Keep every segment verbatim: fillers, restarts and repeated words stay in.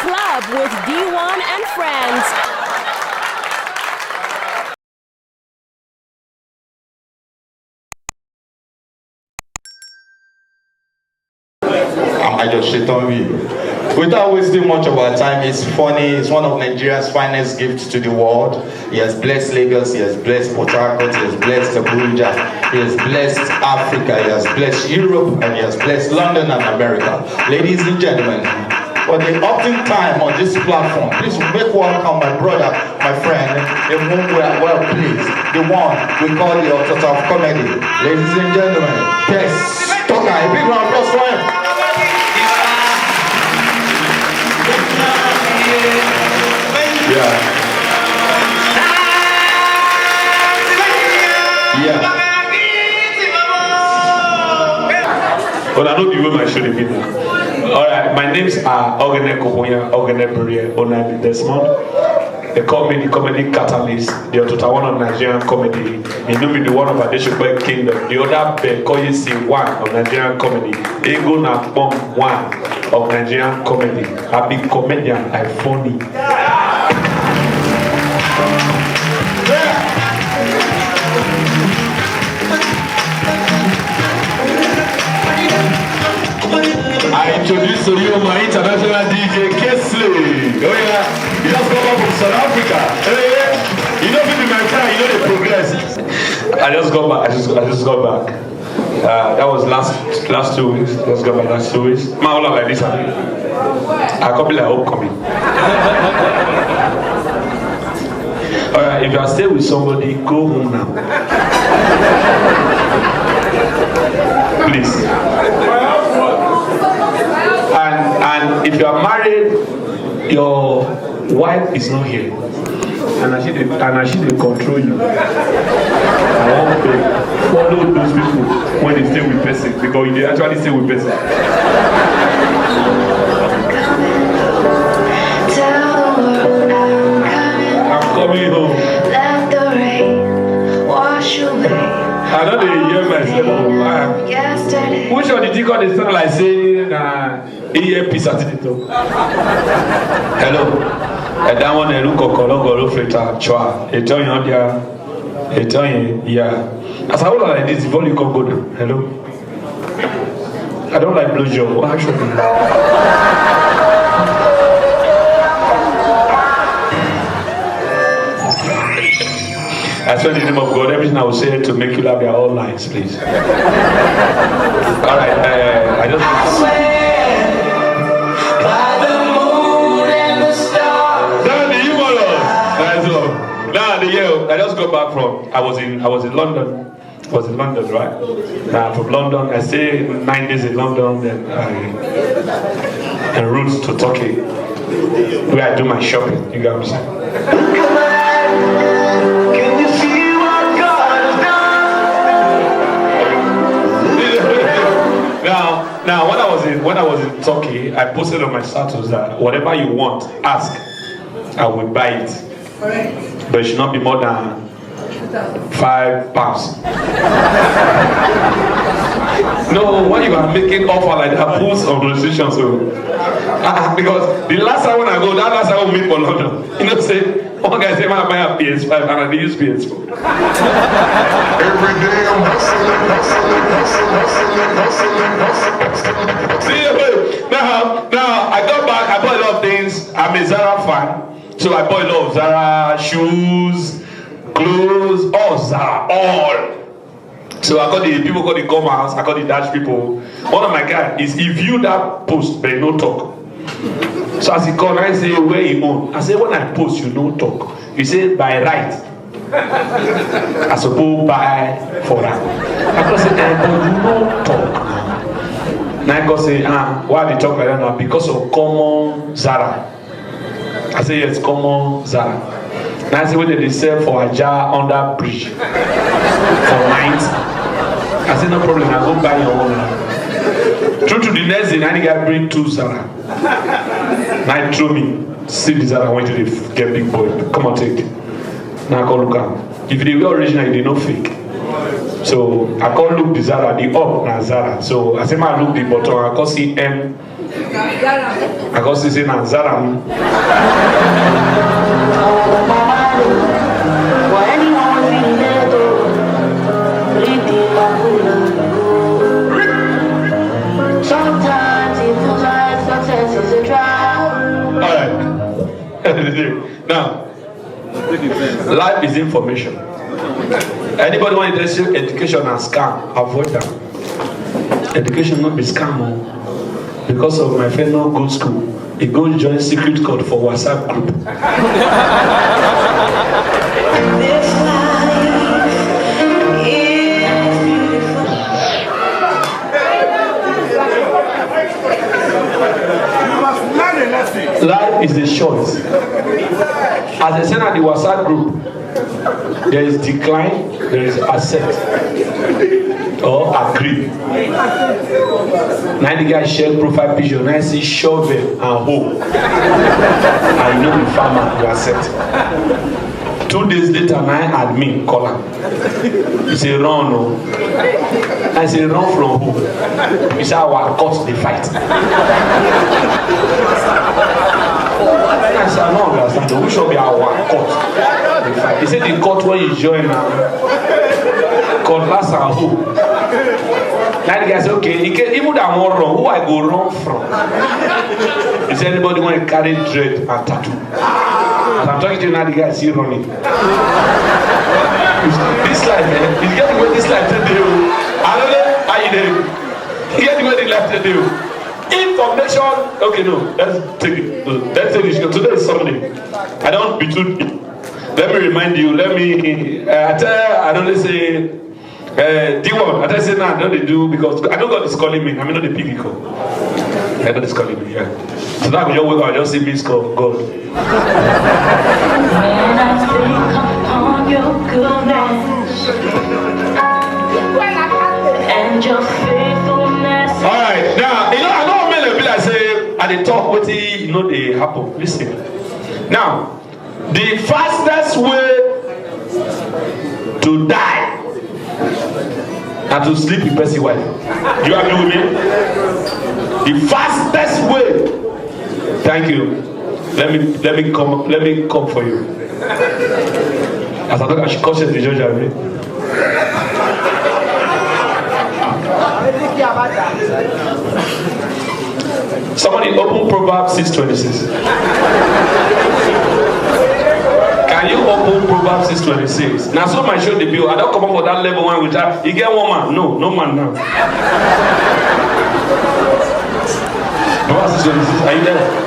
Club with D one and friends. Am I just shit on me? Without wasting much of our time, it's funny. It's one of Nigeria's finest gifts to the world. He has blessed Lagos, he has blessed Port Harcourt, he has blessed Abuja, he has blessed Africa, he has blessed Europe, and he has blessed London and America. Ladies and gentlemen, for the opting time on this platform, please make welcome my brother, my friend, in whom we are well pleased, the one we call the Author of Comedy. Ladies and gentlemen, Tess Tucker, a big round of applause for him. Yeah. Yeah. But I know the way my show dey be now. All right, my names are Ogene Kohoya, Ogene Berie, Onabi Desmond. They call me the comedy catalyst, the Otota one of Nigerian comedy. You know me, the one of Adesupe Kingdom, the other Bekoyisi one of Nigerian comedy, Ego na Bomb one of Nigerian comedy. I be comedian, I funny. I introduce to you my international D J Kesley. Oh yeah, you just come back from South Africa. Hey, you don't feel my time, you know the progress. I just got back. I just, I just got back. Uh, that was last last two weeks. Just got back last two weeks. My whole like this. I come be like homecoming. All right, if you are staying with somebody, go home now. Please. And and if you are married, your wife is not here. And as she dey and as she dey control you, I wan beg, follow those people when they stay with person, because you dey actually stay with person. Tell the world I'm coming. I'm coming home. Let the rain wash away I no dey hear myself. Oh, ah. Yesterday. Which one did you call the sound like say na earpiece at the top? Hello. Ẹ dá wọn ẹrú kọ̀ọ̀kan lọ́gọ̀ ló fi ta chua. Ètò yẹn dia. Ètò yẹn ya. As I hold on like this, the volume come go down. Hello. I don't like blowjob. What should be? I swear in the name of God, everything I will say to make you laugh, they are all lies, please. All right, uh, I just. By the moon and the stars. Now the humorous. Nice one. Now the year I just got back from. I was in. I was in London. I was in London, right? Now from London, I stay nine days in London, then I en route to Turkey, where I do my shopping. You get what I'm saying? Can you see what God has done? Now, now when I was in when I was in Turkey, I posted on my status that whatever you want, ask, I will buy it, but it should not be more than five pounds. No, why you are making offer like that? Put some restrictions, so uh, because the last time when I go, that last time we meet for London, you know, say one guy say, "Man, buy a P S five," and I dey use P S four. Every day I'm hustling, hustling, hustling, hustling, hustling, hustling, hustling. See, now, now I got back. I bought a lot of things. I'm a Zara fan, so I bought a lot of Zara shoes, clothes, all Zara, all. So I got the people got the come house. I got the dash people. One of my guy is he viewed that post, but he no talk. So as he call, I say, "Where you own?" I say, "When I post, you no talk." He say, "By right, I suppose buy for am." I go say, "Eh, but you no talk." Now I go say, "Ah, why they talk like that now?" Because of common Zara. I say, "Yes, common Zara." Now I say, "What did they sell for Aja under bridge for night?" I say, "No problem, I go buy your own." True to the next day, now the guy bring two Zara. Now he throw me, see the Zara went to the get big boy. Come on, take. Now I call look am. If they were original, they no fake. So I call look the Zara, the up na Zara. So I say, "Man, look the bottom." I call see M I go see say na Zaram. Sometimes it feels like success is a trap. All right. Now, life is information. Anybody want to tell you education and scam, avoid them. Education not be scam. Oh. Because of my friend no go school, he go join secret code for WhatsApp group. This life is beautiful. You must learn a lesson. Life is a choice. As I said at the WhatsApp group, there is decline, there is accept or agree. Now the guy share profile picture, now I see shovel and hoe. I know the farmer, you accept. Two days later, my admin call am. He say, "Run o." I say, "Run from who?" He say, "Our court dey fight." I say, "I no understand. Which one be our court dey fight?" He say, "The court wey you join na cutlass and hoe." Now the guy say, "Okay, in case, even that I wan run, who I go run from?" He say, "Anybody wey carry dread and tattoo." As I'm talking to you now, the guy is still running. This life, eh? You get the way this life take dey o. I don't know how you dey. You get the way the life take dey o. Information. Okay, no. Let's take it. No, let's take it. Today is Sunday. I don't be too. Let me remind you. Let me. Uh, I tell. I don't say. Uh, D one, I tell you say now, I don't dey do because I don't God is calling me. I mean, not the P V call. I God is calling me. Yeah. So now I just wake up, I just see miss call. God. When I think upon your goodness and your faithfulness. All right, now you know I know many be like say I dey talk wetin you know dey happen. Listen, now the fastest way to die na to sleep with person wife. Do you agree with me? The fastest way. Thank you. Let me let me come let me come for you. As I talk, I should cautious the judge. Abi? Somebody open Proverbs six twenty-six. Can you open Proverbs six twenty-six? Now, so my show the bill. I don't come up for that level one with that. You get one man? No, no man now. Proverbs six twenty-six. Are you there?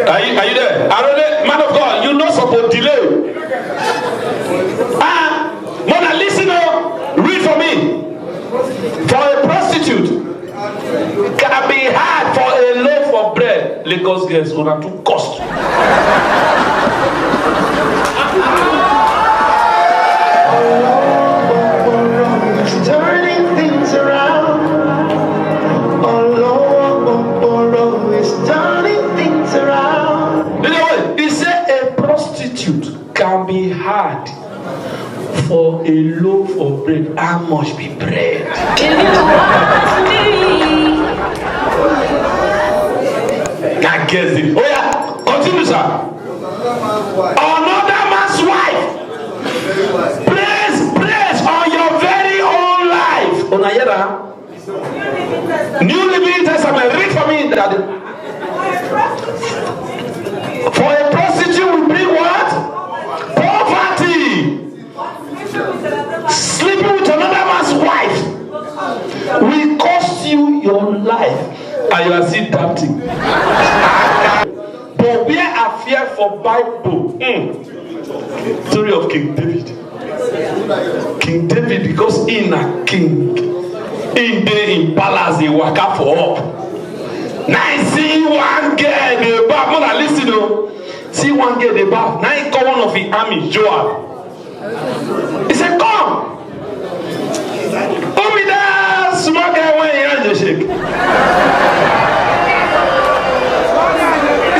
Are you, are you there? Arole, man of God, you no suppose delay. Ah, Mona, listen o, read for me. For a prostitute can be hard for a loaf of bread. Lagos girls, una too cost. Turning things around. Olowogboro is turning things around. You know what? He said a prostitute can be hard for a loaf of bread. How much be bread? If you ask me. That girl say, oh yeah, continue, sir. Another man's wife. Praise, praise on your very own life. Una hear that? New Living Testament, read for me, Daddy. For a prostitute will bring what? Poverty. Sleeping with another man's wife will cost you your life, and you are still doubting. But where I fear for Bible, mm, story of King David. King David, because he na king, he dey in palace, dey waka for up. Now I see one girl dey baff. Mona, listen o. See one girl dey baff. Now he call one of his army, Joab. He said, "Come." Who be that small girl wey him hand dey shake? He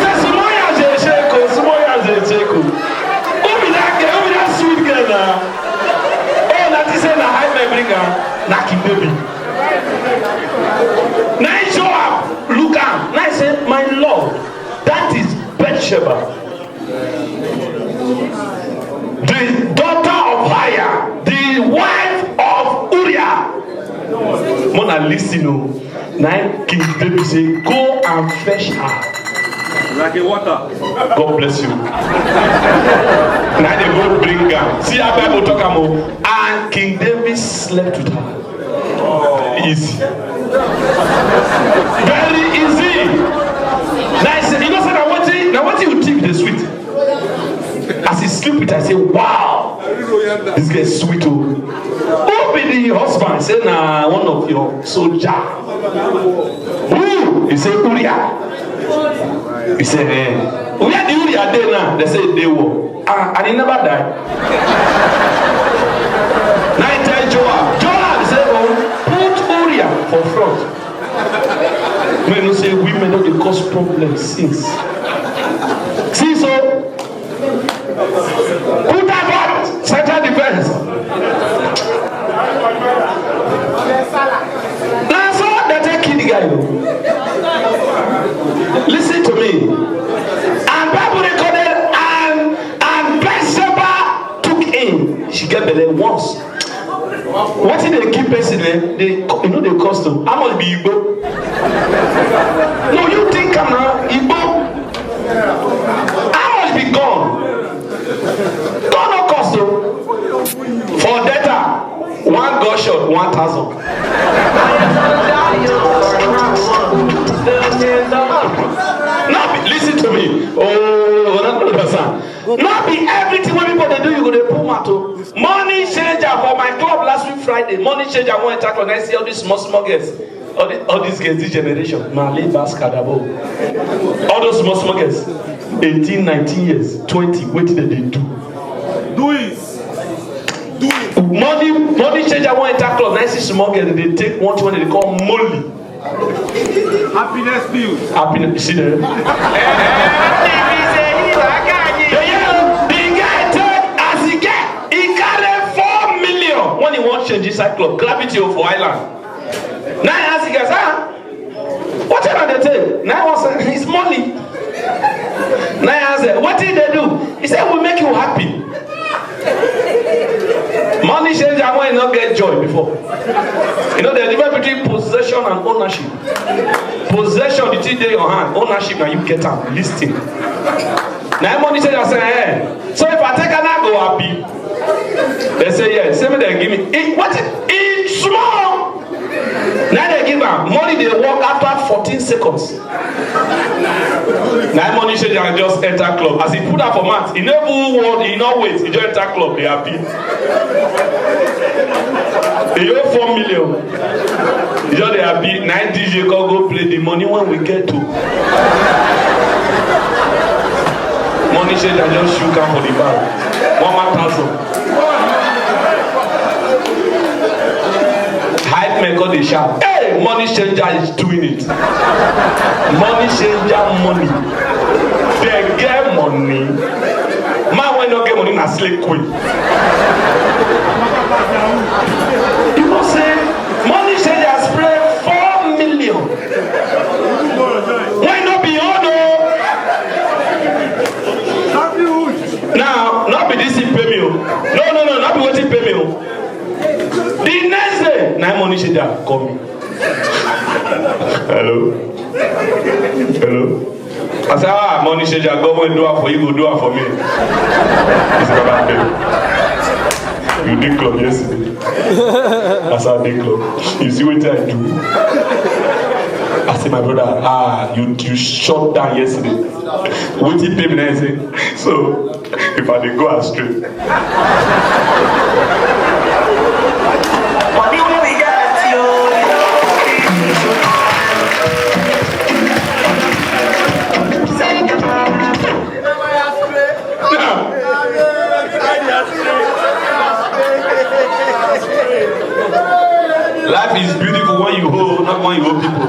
said, "Small hand dey shake o, small hand dey shake o." Who be that girl? Who be that sweet girl na? Oh, na this say na high men bring am. Na King David. Bathsheba, the daughter of Uriah, the wife of Uriah. Mona, listen o. Na im King David say, "Go and fetch her." Like a water. God bless you. Na they go bring am. See how Bible talk am o. And King David slept with her. Easy. Very easy. Na, you know say na wetin, na wetin you think dey sweet. As he sleep with her, I say, "Wow, this girl sweet o." Who be the husband? Say, "Na one of your soldier." Who? He say, "Uriah." He say, "Eh." "Where the Uriah dey now?" They say, "Dey war." Ah, and he never die. Now he tell Joab. Joab say, "Oh, put Uriah for front." Make you know say women don dey cause problems since. See, so put that back, central defense. Na so they take kill the guy o. Listen to me. And Bible recorded, and and Bathsheba took him. She get belle once. Wetin dey kill person, eh? Dey, you know, dey cost o. How much be igbo? No, you think am na igbo. How much be gun? Gun no cost o. For data, one gunshot, one thousand. No be, listen to me. Oh, una no understand. No be everything wey people dey do, you go dey pull mouth o. Money changer for my club last week Friday. Money changer wan enter club. I see all these small, small girls. All, the, all these girls, this generation, Mali, Baskadabo. All those small, small girls, eighteen, nineteen years, twenty, wetin dem dey do? Do it. Do it. Money, money changer wan enter club. Na I see small girl, dem dey take one thing wey dem dey call Molly. Happiness pills. Happiness, see there. Yeah, yeah, the guy take, as he get, he carry four million. When he wan change inside club, gravity o for island. Na I ask the guy, "Sir, what you dey take?" Na I wan say, "It's money." Na I ask am, "Wetin dey do?" He say, "We make you happy." Money changer when you no get joy before. You know the difference between possession and ownership. Possession, the thing dey your hand. Ownership, na you get am. Listen. Na money changer say, "Eh, so if I take am, I go happy." They say, "Yes." Say, "Me, they give me." It, what? It small. Now they give am money. They work after fourteen seconds. Now money changer just enter club. As he put that for mat, he never want, he no wait. He just enter club. They happy. He owe four million. He just dey happy. Now D J come go play the money when we get to. Money changer just shook am for the bar. One man thousand. Hype men come dey shout, "Hey, money changer is doing it." Money changer money. They get money. Man wey no get money na slay queen. You know say money changer spray four million. Wey no be own o. Now, no be this thing pay me o. No, no, no, no be wetin pay me o. The next day, na money changer call me. "Hello? Hello?" I say, "Ah, money changer, God wey do am for you, go do am for me." He say, "Baba, babe, you dey club yesterday." I say, "I dey club. You see wetin I do?" I say, "My brother, ah, you, you shut down yesterday." Wetin pay me na, I say, "So, if I dey go astray." Money wey we get, yo. Life is beautiful when you hold, not when you hold people.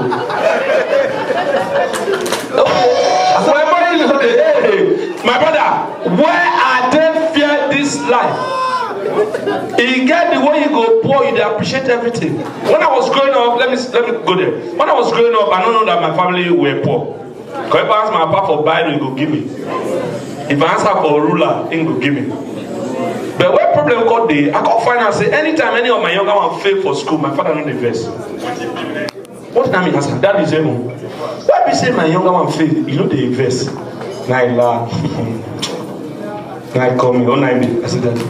Why money no dey? Hey, my brother, why I dey fear this life? E get the way you go poor, you dey appreciate everything. When I was growing up, let me, let me go there. When I was growing up, I don't know that my family were poor. If I ask my papa for Bible, he go give me. If I ask am for ruler, he go give me. But where problem come dey, I come find out say anytime any of my younger one fail for school, my father no dey vex. What na me ask am? Daddy say no. Why be say my younger one fail, you no dey vex? Na I laugh. Na I call me, oh, na I be. I say, "Daddy,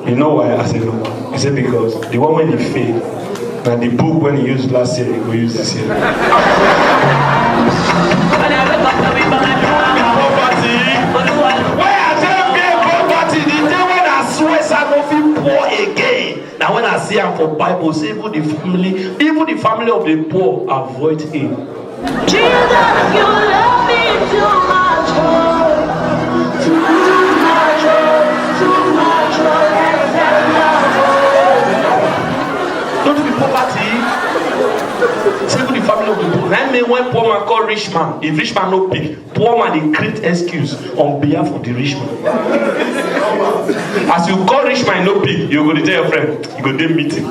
you know why?" I say, "No." He say, "Because the one wey he fail, na the book wey he use last year, he go use this year." Poverty. Why I tell you poverty? The day when I swear say I no fit poor again. Now when I see am for Bible, say even the family, even the family of the poor avoid him. Jesus, you love me too much, oh. Too much, oh. Too much, oh. Don't be poverty. Say even the family of the poor. That mean when poor man call rich man, if rich man no pick, poor man dey create excuse on behalf of the rich man. As you call rich man no pick, you go dey tell your friend, you go dey meeting.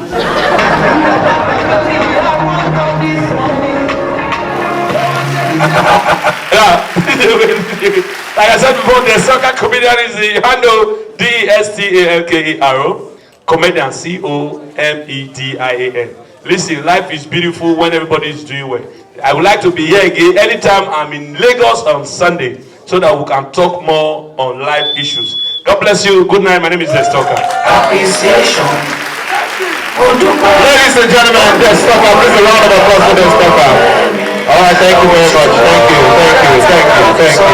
Yeah. Like I said before, the soccer comedian is the handle D E S T A L K E R O. Comedian, C O M E D I A N. Listen, life is beautiful when everybody is doing well. I would like to be here again anytime I'm in Lagos on Sunday so that we can talk more on life issues. God bless you. Good night. My name is Des Talker. Appreciation. Ladies and gentlemen, Des Talker, please a round of applause for Des Talker. All right, thank you very much. Thank you, thank you, thank you, thank you.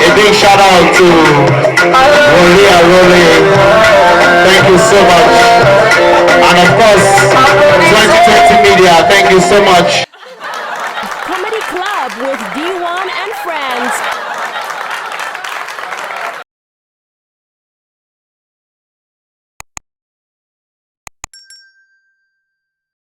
A big shout out to Wole Arole. Thank you so much. And of course, twenty twenty Media, thank you so much. Comedy Club with D